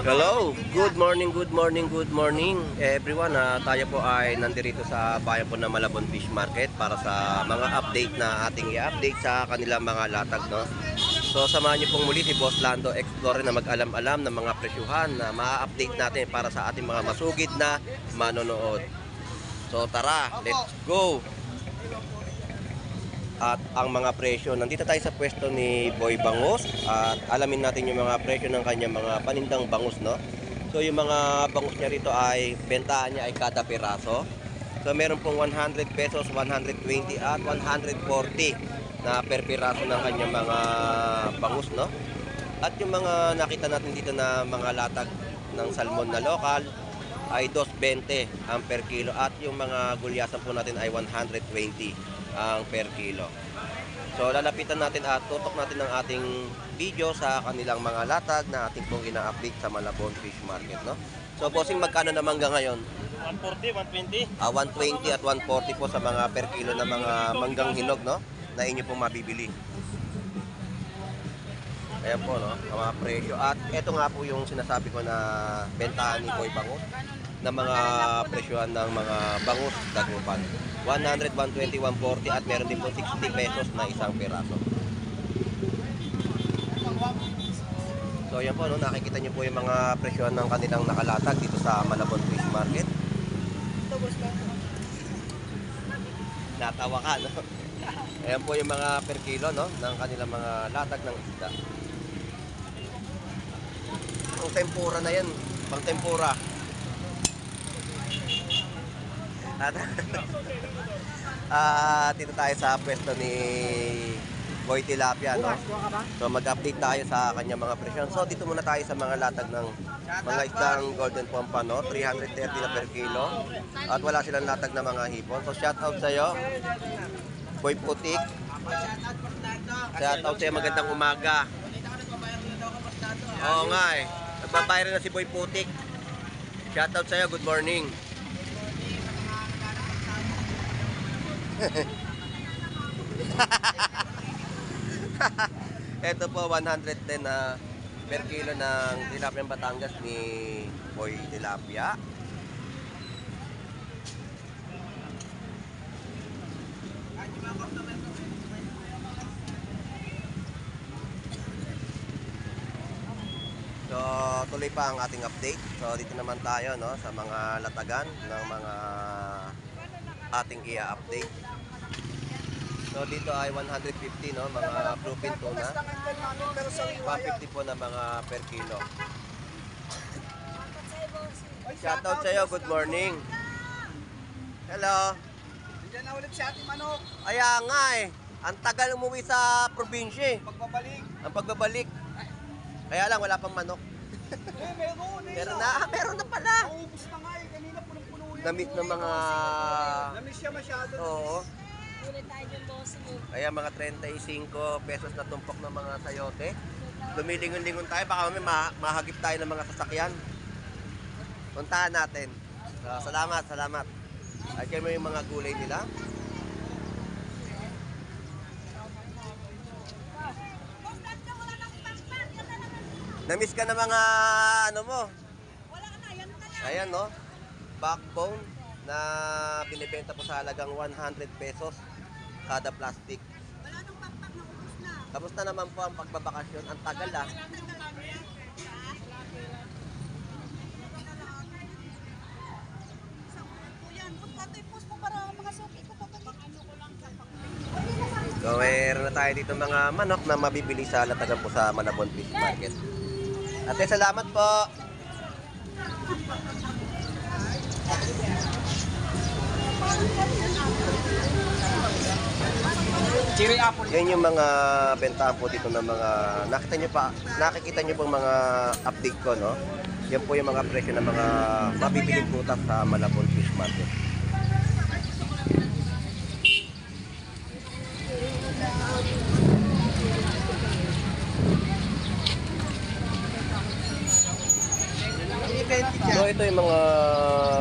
Hello, good morning everyone. Tayo po ay nandito sa bayan po ng Malabon Fish Market para sa mga update na ating i-update sa kanilang mga latag, no? So samahan niyo pong muli si Boss Lando Explorer na mag-alam-alam ng mga presyuhan na ma-update natin para sa ating mga masugid na manonood. So tara, let's go! At ang mga presyo, nandito tayo sa pwesto ni Boy Bangus at alamin natin yung mga presyo ng kanyang mga panindang bangus, no? So yung mga bangus niya rito ay bentahan niya ay kada piraso. So meron pong 100 pesos, 120 at 140 na per piraso ng kanyang mga bangus, no? At yung mga nakita natin dito na mga latag ng salmon na lokal ay 2.20 ang per kilo at yung mga gulyasan po natin ay 120 ang per kilo. So lalapitan natin at tutok natin ang ating video sa kanilang mga latag na ating pong ina-update sa Malabon Fish Market, no? So bossing, magkano na mangga ngayon? 140, 120. 120 at 140 po sa mga per kilo na mga manggang hinog, no? Na inyo pong mabibili. Ayan po, no? Ang mga presyo. At ito nga po yung sinasabi ko na bentahan ni Boy Bangus na mga presyohan ng mga bangus dagupan. 100, 120, 140 at meron din po 60 pesos na isang piraso. So yan po, no, nakikita nyo po yung mga presyohan ng kanilang nakalatag dito sa Malabon Fish Market. Natawa ka, no? Ayan po yung mga per kilo, no, ng kanilang mga latag ng isda. Ang tempura na yan, pang tempura. Dito tayo sa pwesto ni Boy Tilapia, no? So mag-update tayo sa kanya mga presyon. So dito muna tayo sa mga latag ng mga isdang golden pompa, no? 330 na per kilo. At wala silang latag na mga hipon. So shout out sa'yo, Boy Putik. Shout out sa'yo, magandang umaga. Oo nga eh, nagbabayran na si Boy Putik. Shout out sa'yo, good morning. Ito po 110 na per kilo ng tilapia ng Batangas ni Boy Tilapia. So tuloy pa ang ating update. So dito naman tayo, no, sa mga latagan ng mga ating i-update. So dito ay 150, no, mga bluefin tuna. 150 po na mga per kilo. Shoutout sa iyo, good morning. Hello. Diyan na ulit si Ate Manok. Kaya nga eh, ang tagal umuwi sa probinsya. Pagbabalik. Ang pagbabalik. Kaya lang wala pang manok. Meron na pala. Naubos na nga eh, kanina punong-puno yan. Namit ng mga... Namiss siya masyado. Oo. Kaya mga 35 pesos na tumpok ng mga sayote. Lumilingon-lingon tayo, baka may mahagip tayo ng mga sasakyan. Puntahan natin. So, salamat. At yan mo yung mga gulay nila. Namiss ka na mga ano mo? Ayan, no? Backbone na binibenta po sa halagang 100 pesos kada plastic. Wala nang pakpak na ubos na. Tapos na naman po ang pagbabakasyon. Ang tagal ah. So mayroon na tayo dito mga manok na mabibili sa latagan po sa Malabon Fish Market. Ate, salamat po. Cherry apple. Yan yung mga bentahan po dito ng mga nakikita nyo pong mga update ko, no? Yan po yung mga presyo ng mga mabibiling prutas sa Malabon Fish Market. So ito yung mga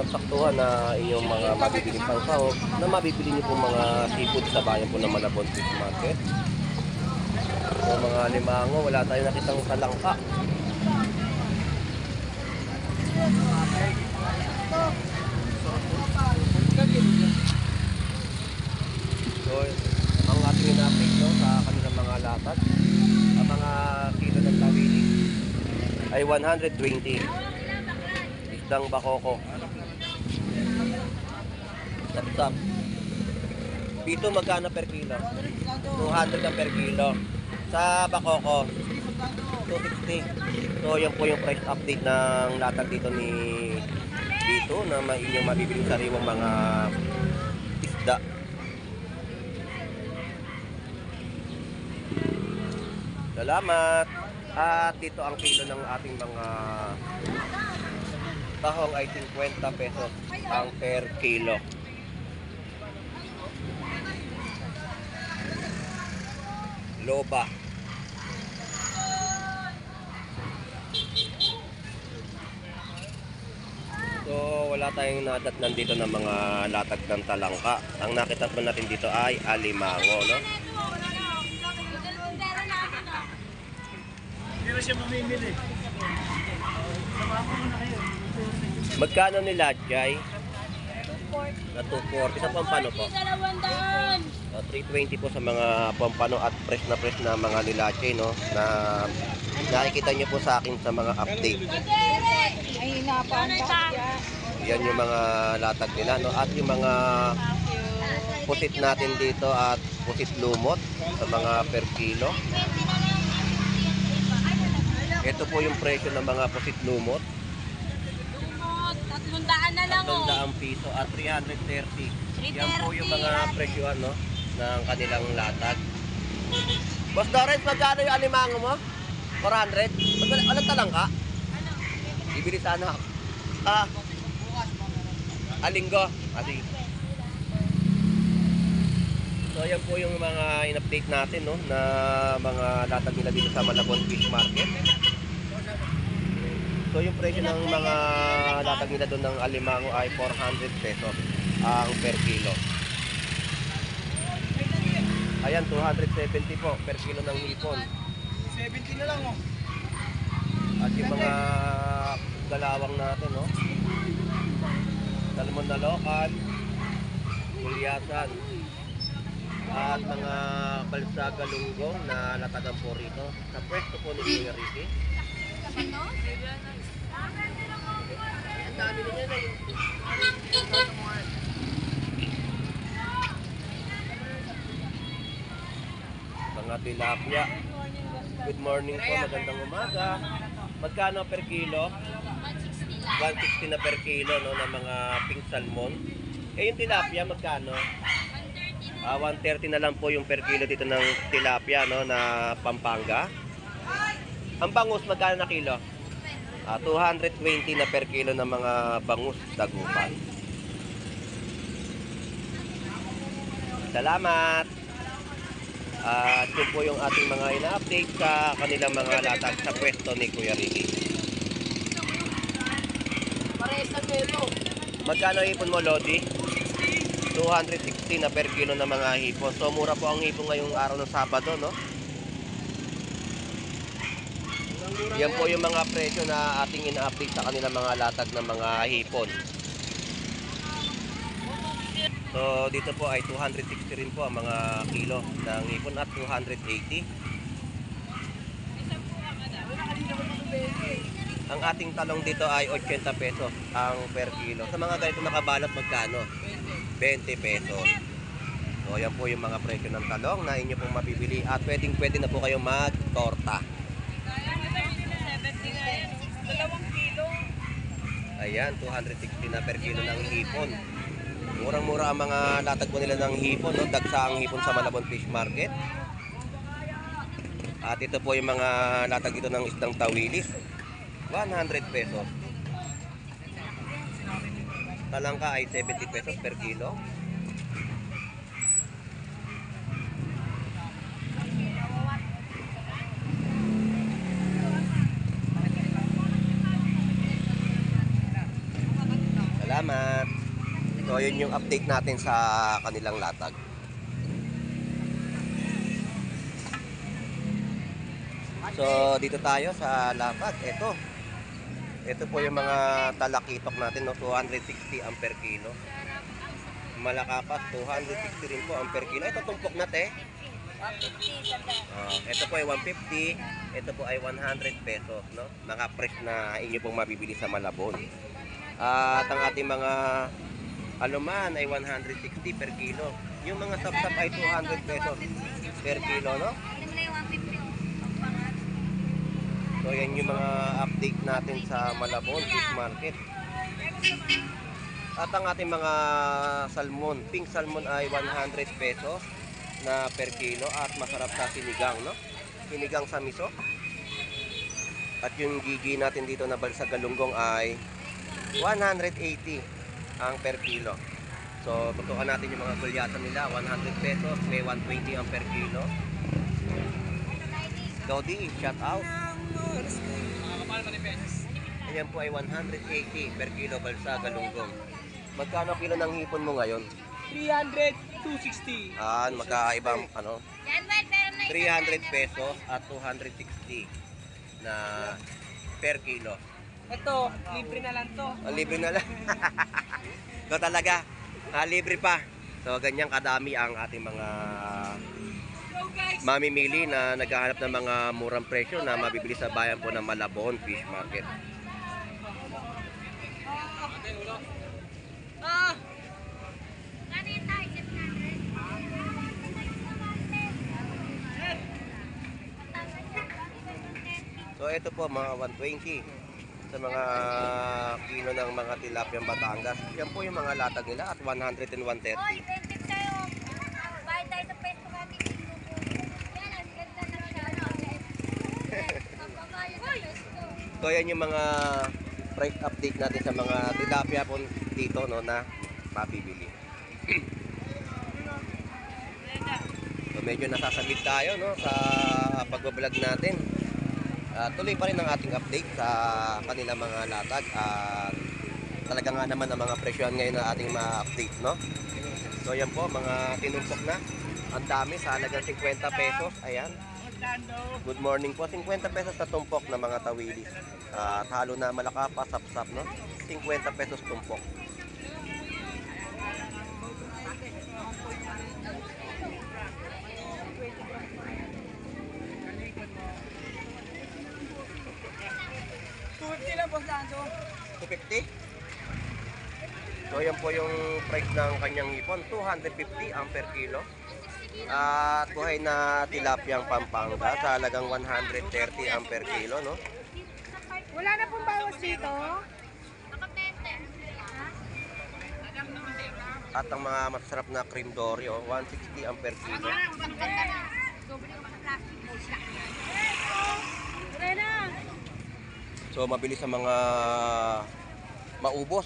saktuhan na inyong mga mabibili pang sahog na mabibili niyo po mga seafood sa bayan po ng Malabon Fish Market. So mga limango, wala tayong nakitang talangka. So ang ating in-update no, sa kanilang mga latag, ang mga kilo ng tawili ay 120. Isdang bakoko. Tap-tap. Dito magkano per kilo? 200 ang per kilo. Sa bakoko, 260. So yan po yung price update ng latag dito ni dito na inyong mabibili sariwang mga isda. Salamat. At dito ang kilo ng ating mga tahong ay 50 pesos ang per kilo. Loba. So wala tayong nadatnan dito ng mga latag ng talangka. Ang nakita po natin dito ay alimango, no? Hindi na siya mamimili. Magkano nila, Jai? Na 240. Sa pampano po? 320 po sa mga pampano at fresh na mga nilache, no? Na nakikita nyo po sa akin sa mga update. Ay, napakasya. Yan yung mga latag nila, no? At yung mga pusit natin dito at pusit lumot sa mga per kilo. Ito po yung presyo ng mga pusit lumot. 300 na lang, oh. 300 piso at 330. Yan po yung mga presyohan, no, ng kanilang latag. Boss Lawrence, magkano yung alimango mo? 400? Walang talangka? Bibili sana ako. Alinggo. Sige. So yan po yung mga in-update natin, no, na mga latag nila dito sa Malabon Fish Market. So yung presyo ng mga latag nila doon ng alimango ay 400 pesos ang per kilo. Ayan, 270 po per kilo ng hipon. 70 na lang, oh. At yung mga galawang natin, no? Salmon na lokal, gulyasan, at mga balsaga lunggong na latagan po rito sa pwesto po ni Kuya Ricky. Mga tilapia. Good morning po, magandang umaga. Magkano per kilo? 160 na per kilo, no, ng mga pink salmon. Eh yung tilapia magkano? 130 na lang po yung per kilo dito ng tilapia, no, na Pampanga. Ang bangus magkano na kilo? 220 na per kilo ng mga bangus dagupan. Salamat. At yun po yung ating mga ina-update sa kanilang mga latag sa pwesto ni Kuya Ricky. Magkano hipon mo, Lodi? 260 na per kilo ng mga hipon. So mura po ang hipon ngayong araw ng Sabado, no? Yan po yung mga presyo na ating ina-update sa kanilang mga latag ng mga hipon. So dito po ay 260 rin po ang mga kilo ng hipon at 280. Ang ating talong dito ay 80 pesos ang per kilo. Sa mga ganito nakabalot magkano? 20 pesos. So yan po yung mga presyo ng talong na inyo pong mabibili at pwede na po kayong mag-torta. Ayan, 260 na per kilo ng hipon. Murang-mura ang mga latag po nila ng hipon, no? Dagsa ang hipon sa Malabon Fish Market. At ito po yung mga latag dito ng isdang tawilis. 100 pesos. Talangka ay 70 pesos per kilo. So yun yung update natin sa kanilang latag. So dito tayo sa latag. Ito po yung mga talakitok natin, no? 260 ang per kilo. Malakapas 260 rin po ang per kilo. Ito tumpok na te. 150 sa Ito po ay 150, ito po ay 100 pesos, no? Mga fresh na inyo pong mabibili sa Malabon. At ang ating mga aluman ay 160 per kilo. Yung mga sapsap ay 200 pesos per kilo, no? Hindi mo na yung 150. So yan yung mga update natin sa Malabon Fish Market. At ang ating mga salmon, pink salmon ay 100 pesos na per kilo at masarap sa sinigang, no? Sinigang sa miso. At yung gigi natin dito na balsa galunggong ay 180 ang per kilo. So tutukan natin yung mga gulyatan nila, 100 pesos, may 120 ang per kilo. Dodi, shout out. Ayan po ay 180 per kilo balsa galunggong. Magkano kilo ng hipon mo ngayon? 300, 260. Magkaibang ano? Yan, well, pero na 300 pesos at 260 na per kilo. Ito, libre na lang to. Libre na lang. So talaga, libre pa. So ganyan kadami ang ating mga mamimili na naghahanap ng mga murang presyo na mabibili sa bayan po ng Malabon Fish Market. So ito po mga 120 sa mga kilo ng mga tilapiyang Batangas. Yan po yung mga latag nila at 100 and 130. Oy, 20 tayo. Bayad tayo sa pesto natin. Yan, ang ganda na siya. Magbabayad sa pesto. So yan yung mga price update natin sa mga tilapia po dito, no, na mabibili. So medyo nasasabit tayo, no, sa pagbablog natin. Tuloy pa rin ang ating update sa kanilang mga latag at talaga nga naman ang mga presyohan ngayon na ating ma-update, no? So yan po, mga tinumpok na. Ang dami sa halagang 50 pesos. Ayan. Good morning po. 50 pesos sa tumpok na mga tawilis. At halo na malakapa, sapsap, no? 50 pesos tumpok. Lang po sa Anso. 250. So yan po yung price ng kanyang hipon, 250 ang per kilo. At buhay na tilapiyang Pampanga sa halagang 130 ang per kilo, no? Wala na pong bawas dito. At ang mga masarap na cream dory, 160 ang per kilo. So mabilis sa mga maubos.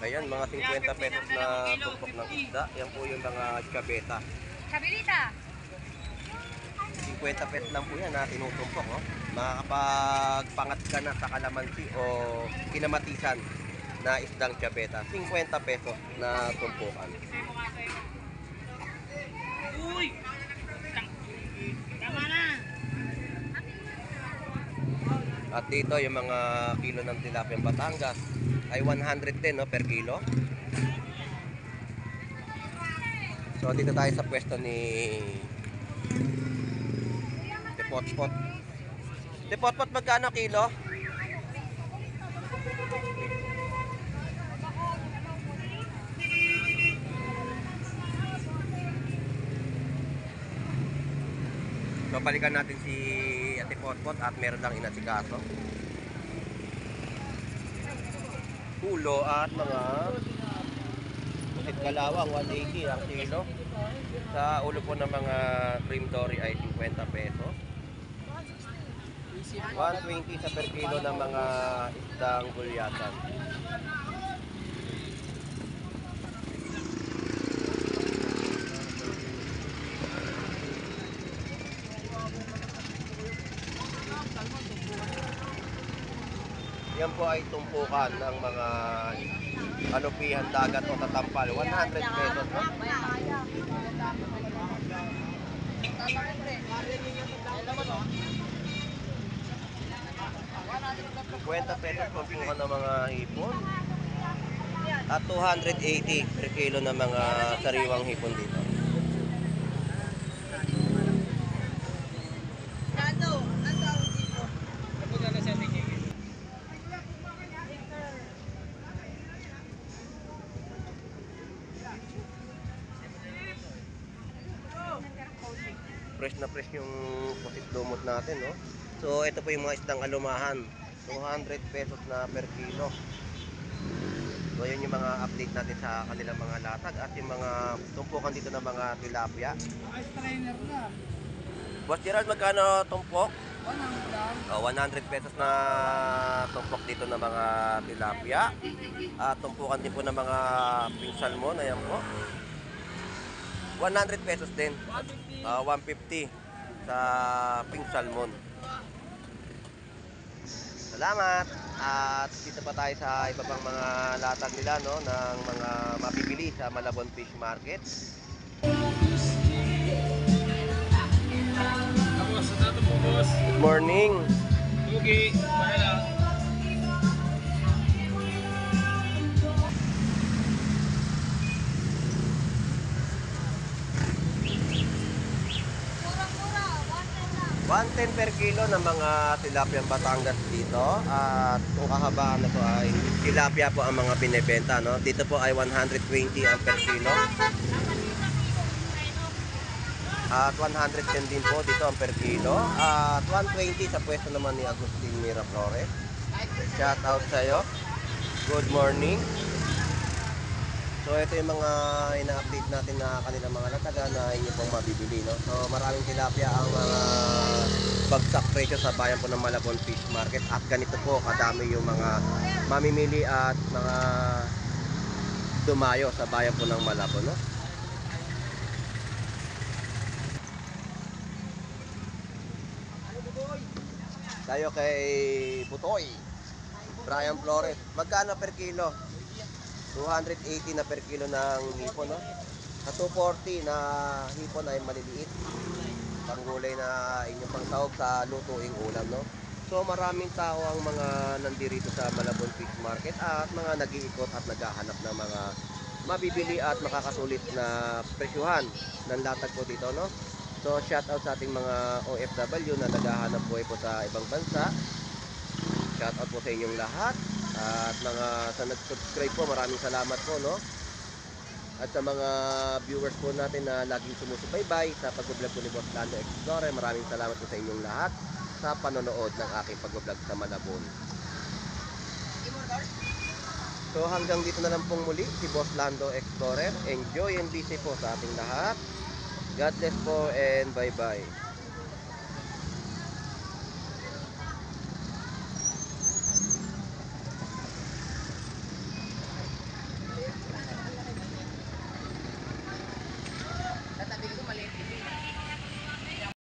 Ayan, mga 50 pesos na tumpok ng isda. Yan po yung mga chabeta. Kabilita. 50 pesos lang po yan na tinutumpok. Oh. Makakapagpangat ka na sa kalamansi o kinamatisan na isdang chabeta. 50 pesos na tumpukan. Uy! Tama na! At dito yung mga kilo ng tilapia Batangas ay 110, no, per kilo. So dito tayo sa pwesto ni Tepotpot. Tepotpot, magkano kilo? So balikan natin si Ate Potpot at meron lang inasikaso. Ulo at mga pusit kalawang 180 ang kilo. Sa ulo po ng mga cream dory ay 50 pesos. 120 sa per kilo ng mga isdang gulyatan. Yan po ay tumpukan ng mga anupihan dagat o tatampal. 100 pesos, no? 50 pesos tumpukan ng mga hipon. At 280 per kilo ng mga sariwang hipon dito. Fresh na fresh yung pusit lumot natin, no? So, ito po yung mga isdang alumahan. 200 pesos na per kilo. So, yun yung mga update natin sa kanilang mga latag at yung mga tumpukan dito ng mga tilapia. Trainer na. Boss Gerald, magkano tumpok? 100 lang. 100 pesos na tumpok dito ng mga tilapia. At tumpukan din po ng mga pink salmon. Ayan po. 100 pesos din. 150 sa pink salmon. Salamat. At dito pa tayo sa iba pang mga latag nila, no, ng mga mabibili sa Malabon Fish Market. Good morning. Okay, bye lang. Mura-mura, 110 lang. 110 per kilo ng mga tilapia Batangas dito. At kung kahabaan na to ay tilapia po ang mga binebenta, no. Dito po ay 120 ang per kilo. At 110 din po dito ang per kilo. At 120 sa pwesto naman ni Agustin Miraflores. Shout out sa iyo. Good morning. So ito yung mga ina-update natin na kanilang mga lataga na inyo pong mabibili, no? So maraming tilapia ang mga bagsak presyo sa bayan po ng Malabon Fish Market. At ganito po kadami yung mga mamimili at mga dumayo sa bayan po ng Malabon, no? Tayo kay Butoy, Brian Flores. Magkano per kilo? 280 na per kilo ng hipon, no? Sa 240 na hipon ay maliliit. Panggulay na inyong pangsahog sa lutuing ulam, no? So maraming tao ang mga nandirito sa Malabon Fish Market at mga nag-iikot at naghahanap ng mga mabibili at makakasulit na presyuhan ng latag po dito, no? So shout out sa ating mga OFW na naghahanap buhay po sa ibang bansa. Shout out po sa inyong lahat. At mga sa nag-subscribe po, maraming salamat po, no? At sa mga viewers po natin na laging sumusubaybay sa pag-vlog po ni Boss Lando Explorer, maraming salamat po sa inyong lahat sa panonood ng aking pag-vlog sa Malabon. So hanggang dito na lang pong muli si Boss Lando Explorer. Enjoy and be safe po sa ating lahat. God bless po and bye-bye.